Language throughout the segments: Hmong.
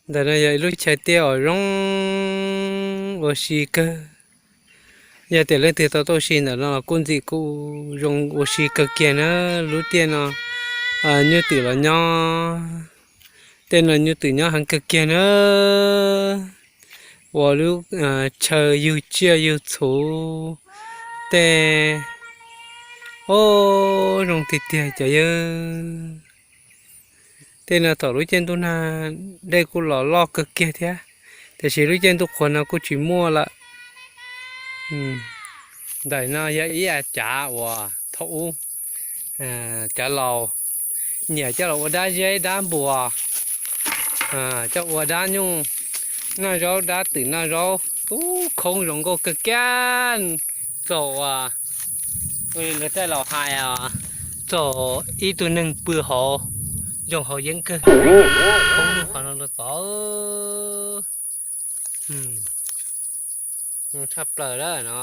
Ntawm no yog ib lub chaw tiaj uas zoo ua si kawg. Yog tias leej twg tau tuaj ua si ntawm no los kuj ntxim kuj zoo ua si kawg kiag na. Lub tiaj no nyuj twm los nyob, tej no nyuj twm nyob heev kawg kiag na. Ua lub chaw yug tsiaj yug txhu tej, o, zoo tiag tiag cov yawg. Tej no thaum lub caij ntuj nag dej kuj los loj kawg kiag thiab, tiam sis lub caij ntuj qhuav no kuj tsis muaj lawm. Ntawm no yog ib yav cav uas thaum ub cov laus nyiam coj los ua dab zeb dab npua, coj ua dab nyuj noj zaub, dab twm noj zaub. Ub, khoob zoo nkauj kawg kiag. Txaus, lawv tej laus hais, txaus ib tug neeg pw hauv, zoo hauv yeeb kawg. Khoob lub qhov no rau tod, zoo tshaj plaws lawm no.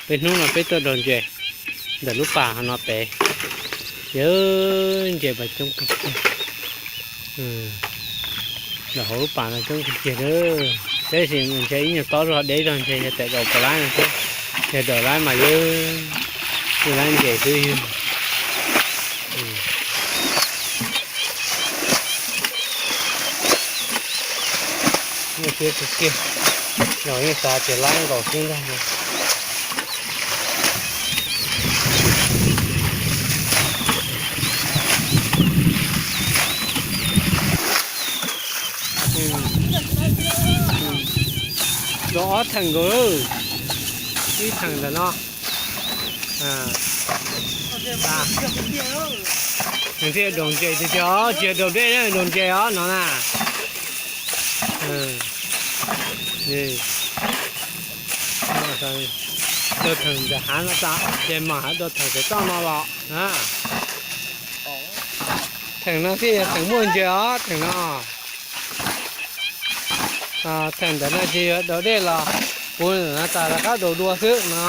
Peb hnub no peb tuaj daus ntses ntawm lub pas hauv no pem, yawg, ntses mas coob kawg kiag. Ntawm hauv lub pas no coob kawg kiag, tab sis ntshe ib nyuag tob zog deb zog ntshe yog tam daus pov lab no thiab, yog daus lab mas yawg, yawg lab ntses xwb yawg. Muaj siab kawg kiag, los yeej xav tias lab nkaus xwb ntag no. Los ob theem nkaus, ib theem ntawm no. Nws thiaj daus ntses tiag tiag os, tsis yog daus dej, daus ntses os no na. Daus theem ntawm hav no tas ces mam daus theem pem toj no los. Theem no thiaj yog theem muaj ntses os, theem no. Theem ntawm no ces yog daus dej los puv no tas rov qab daus dua xwb no.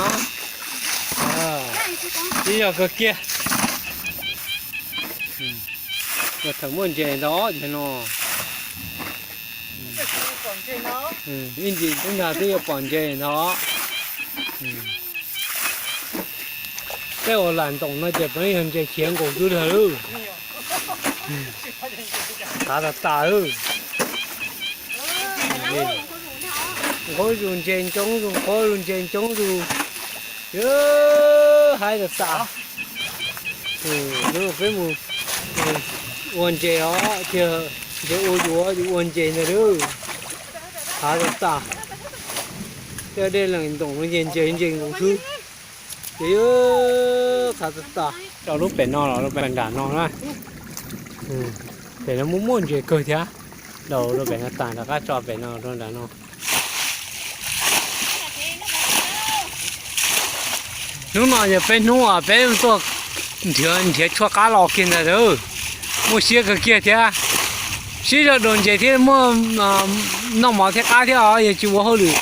Ib yog kawg kiag. Yog theem muaj ntses ntag ces no. Ib ntsis tub ntag twb yuav pom ntses ntag. Tej uas lam ntoom no ces puav leej yog ntses khiav nkaus xwb ntag. Hav tas tas. Nqhuab zus ntses ncoob zus, nqhuab zus ntses ncoob zus. Hav tas tas. Peb mus ua ntses os, tiag ntses ua yus, yus ua ntses ntag. Hav tas tas. Tej dej lees ntoom no ces ntses ntses nkaus xwb. Ces hav tas tas. Rau lub pem no los rau pem nram no na. Pem no muaj muaj ntses kawg thiab. Daus rau pem no tas rov qab tso pem no rau nram no. Hnub no yog peb hnub uas peb tuaj nrhiav, nrhiav tshuaj qab los kiag ntag. Muaj siab kawg kiag thiab. Sib zog daus ntses thiab muaj noj mov thiab qab thiab os, yog tsis ua hauj lwm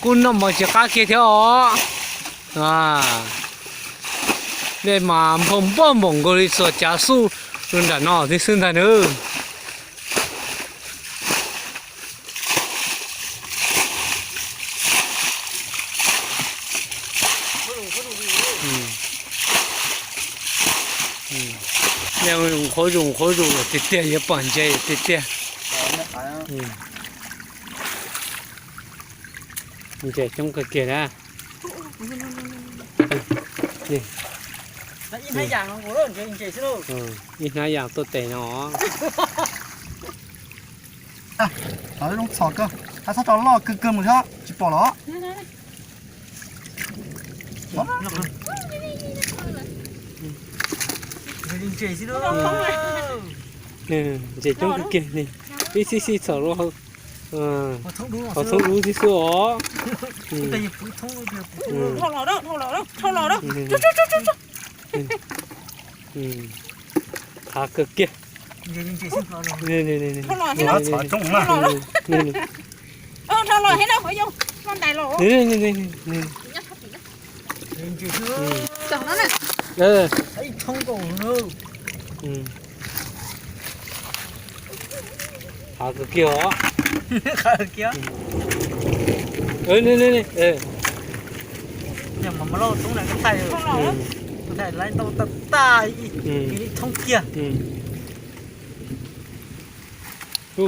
kuj noj mov tsis qab kiag thiab os. Dej mas nphau npoj npaum nkaus li txuas cav xuj rau nram no thiab xwb ntag nawb. Nqhuab zus nqhuab zus tiag tiag, yuav pom ntses tiag tiag. Ntses coob kawg kiag na. Ib hnab yas tuaj tes no. Zoo txhom kawg, hab txhob tso loj kawg kawg mus thiab tsis pom los. Ntses coob kawg kiag, ib xib xib txhom rau hauv thoob dub tib xwb os. Hav kawg kiag. Qab kawg kiag os.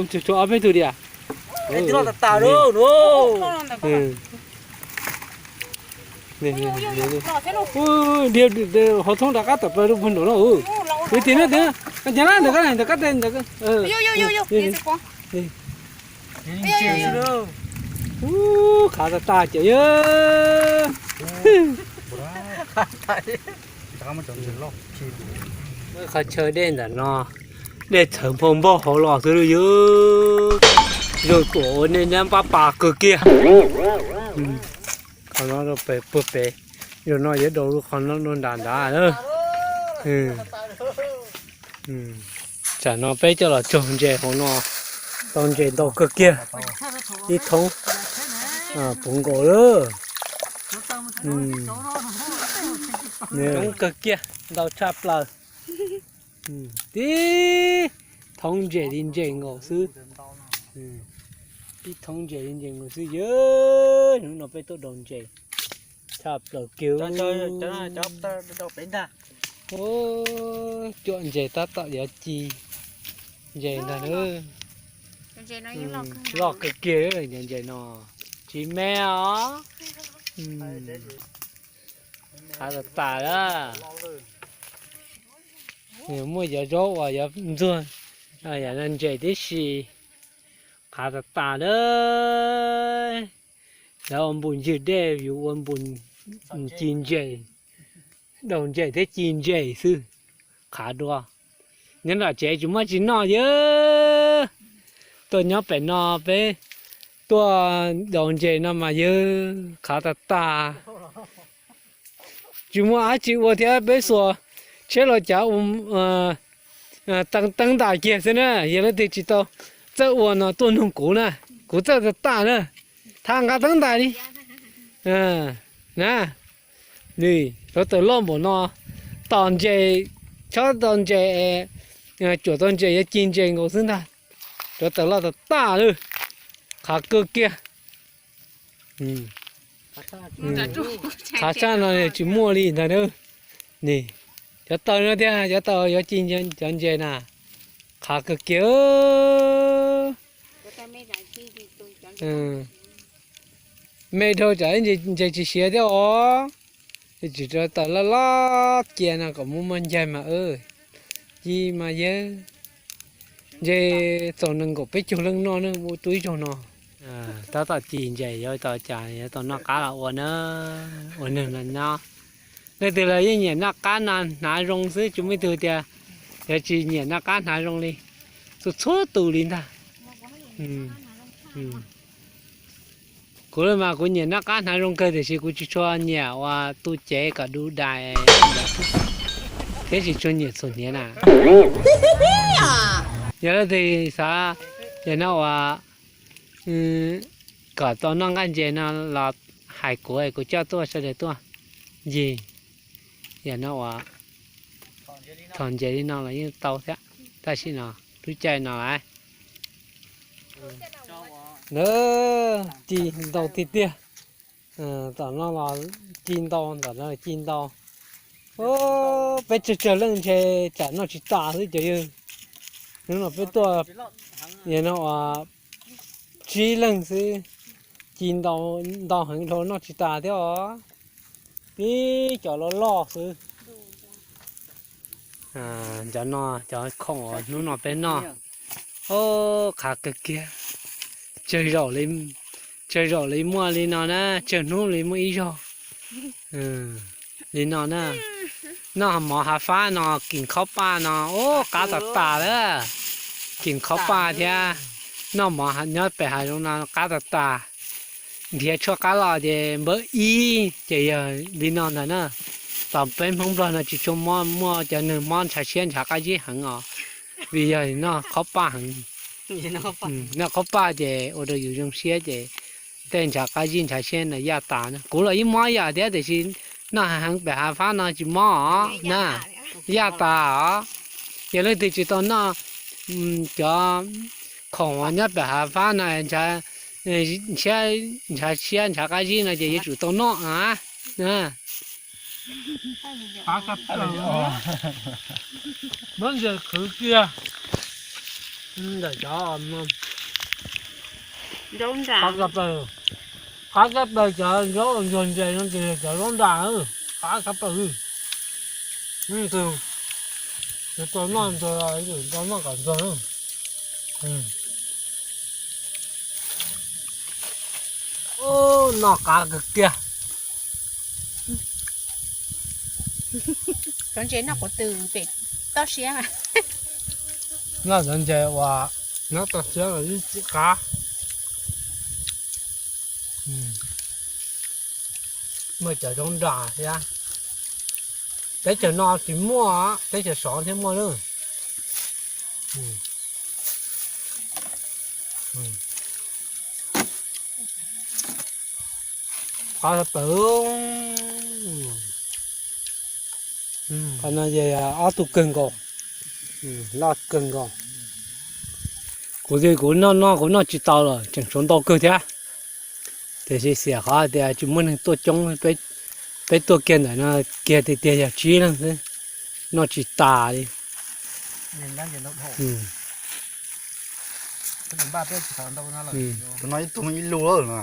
Tshuav ob peb tug diam. Hauv thoob rov qab tawm plaws rau puag nraum no. Ua tiag na, ntawm kab ntawm kab. Ub, qab tas tas ces yog. Qhov chaw dej ntawm no, dej txhawv npau npau hauv los xwb yog. Zoo tuam ua nej nab pab pas kawg kiag. Qhov no rau pem puag pem, zaum no yuav daus lub qhov no dua nram nrad. Tsam no peb coj los tsaug ntses hauv no, tau ntses ntau kawg kiag, ib thoob puv nkaus lawm. Coob kawg kiag, ntau tshaj plaws. Tib thoob ntses li ntses nkaus xwb. Tib thoob ntses li ntses nkaus xwb yog. Hnub no peb tuaj daus ntses tshaj plaws kiag. Cuam ntses tab tom yuav ci ntses ntag. Loj kawg kiag cov ntses no, tsis me os. Qab tas tas lawm. Muaj cov zaub uas yuav ntxuag yam no ntses tib si. Qab tas tas lawm. Lawv ua npus ncig dej, yus ua npus ci ntses, daus ntses thiab ci ntses xwb. Qab dua. Nyob nram tsev tsis muaj tsis noj yog. Tuaj nyob pem no peb tuaj daus ntses no mas yog qab tas tas. Tsis muaj dab tsi ua thiab peb xuas tsheb los cav ua teeb ntais kiag xwb na. Yog leej twg tsis tau txawj ua no tuaj nug kuv na, kuv txawj tas tas na. Thab nqa teeb ntais li na. Li, rauv taws loj npaum no, tom ntses, chob tau ntses, cuam tau ntses yuav ci ntses nkaus xwb ntag. Rauv taws loj tas tas lawm. Qab kawg kiag. Qab tshaj no tsis muaj li ntag. Ni, cov taws no tiag, cov taws yuav ci cov ntses na. Qab kawg kiag. Me dhau tsam ntses tsis siav thiab os. Tsis rauv taws loj loj cia no kom muaj muaj ncaig mas. Ci mas yog ntses txaus nees nkaum peb caug leej noj ne, ua tau ib zaug no. Tab tom ci ntses yuav tau cas yuav tau noj qab los ua na, ua neeg no nyob. Leej twg los yeej nyiam noj qab no hnav zoo xwb, tsis muaj ib tug tias yuav tsis nyiam noj qab hnav zoo li. Txhua txhua tus li ntag. Kuv mas kuv nyiam noj qab hnav zoo kawg tiam sis kuv tsis tshua nyiam uas tu cev kom du dais thiab tsis tshua nyiam txhuam hniav na. Yog leej twg xav, yog no uas kom tau noj nqaij ntses no los hais kuv, kuv coj tuaj sawv daws tuaj ncig. Yog no uas txhuam ntses li no los yeej tau thiab, tab sis no lub caij no lawm. Ci ntau tiag tiag. Tom no los ci ntau, ntawm no ci ntau. Peb tsawg tsawg leej ntshe tsam noj tsis tas xwb cov yawg. Hnub no peb tuaj, yog no uas tsib leeg xwb, ci ntau, ntau heev dhau noj tsis tas thiab os. Tib cov loj loj xwb. Cov no cov khoom uas hnub no peb noj. Qab kawg kiag. Tsawg zaum li, tsawg zaum li muaj li no na, tsawg hnub li muaj ib zaug li no na. Noj mov hav fab no, kis khaub paj no, ub, qab tas tas lawm. Kis khaub paj thiab noj mov nyob pem hav zoov no qab tas tas. Nrhiav tshuaj qab los ces npawb ib ces yog li no ntag na. Tom peb Hmoob Nplog no tsis tshua muaj, muaj cov neeg mob ntshav siab ntshav qab zib heev os, vim yog noj khaub paj heev. Noj khaub paj ces ua rau yus zoo siab ces tej ntshav qab zib ntshav siab no yaj tas na. Kuv los yeej mob yam thiab tiam sis noj heev pem hav fab no tsis mob os na, yaj tas os. Yog leej twg tsis tau noj cov khoom nyob pem hav fab no, ntshav tshiab ntshav qab zib no ces yuav tsum tau noj na. Muab ntses khwv kiag ntawm cov qab kab plaws, cov zaub ntsuag ntses no ces cov zaub nram, qab kab plaws. Tus tau noj ntsuag, tau noj kom ntsuag. Noj qab kawg kiag. Cov ntses noj qab twg pem toj siab. Noj cov ntses uas nyob toj siab los yeej txi qab. Muaj cov zaub nram thiab. Teb chaws no tsis muaj, teb chaws sov thiaj muaj na. Qab tawv. Qhov no ces ob tug kawg nkaus, loj kawg nkaus. Kuv twb kuv noj noj kuv noj tsis tau los tseem tshuav ntau kawg thiab. Tiam sis xiam qhov tias tsis muaj neeg tuaj coob, peb tuaj kiag ntawm no kiag tiag tiag yog tsib leeg xwb, noj tsis tas li. Tus no ib tug ib lub lawm no.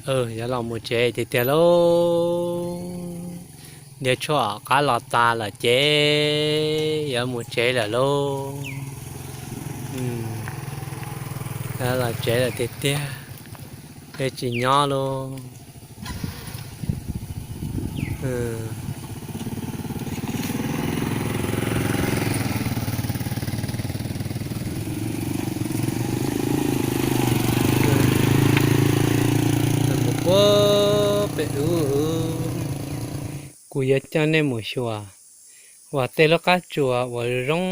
Yuav los mus tsev tiag tiag lauj. Ntiav tshuaj qab los tas lawm ces yuav mus tsev lawm lauj. Los tsev lawm tiag tiag, peb tsis nyob lauj. Mus puag pem ub, kuv yuav coj nej mus xyuas uas tej lub qab tsuas uas zoo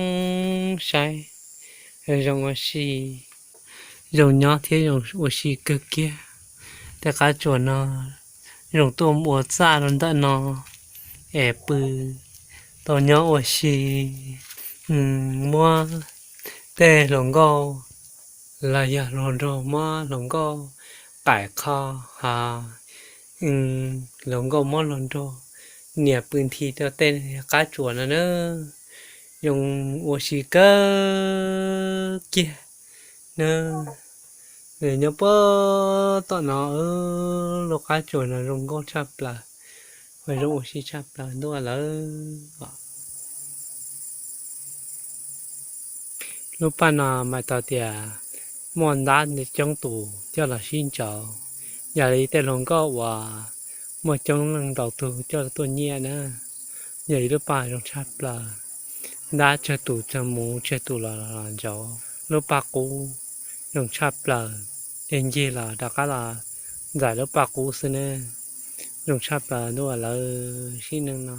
saib, zoo ua si, zoo nyob thiab zoo ua si kawg kiag. Tej qab tsuas no zoo tuaj ua txaj rau ntawm no es pw tau nyob ua si, muab tej hluas nkauj los yog hluas nraug muab hluas nkauj qaim qho, ha, hluas nkauj muab hluas nraug nias pw nthi rau tej qab tsuas no na. Zoo ua si kawg kiag na. Nws nyob puag tom no, lub qab tsuas no zoo nkauj tshaj plaws, zoo ua si tshaj plaws ntuj lawm. Lub paj no mas tau tias muaj ntab coob tus coj los sib ntsauv, yog li tej hluas nkauj uas muaj coob leej ntau tug coj tuaj nyiam na. Yog ib lub paj zoo tshaj plaws, ntab tsawg tus tsawg mus tsawg tus los los ntsauv. Lub paj qub zoo tshaj plaws, ncig los rov qab los ntxais lub paj qub xwb ne. Zoo tshaj plaws ntuj lawm sim neej no.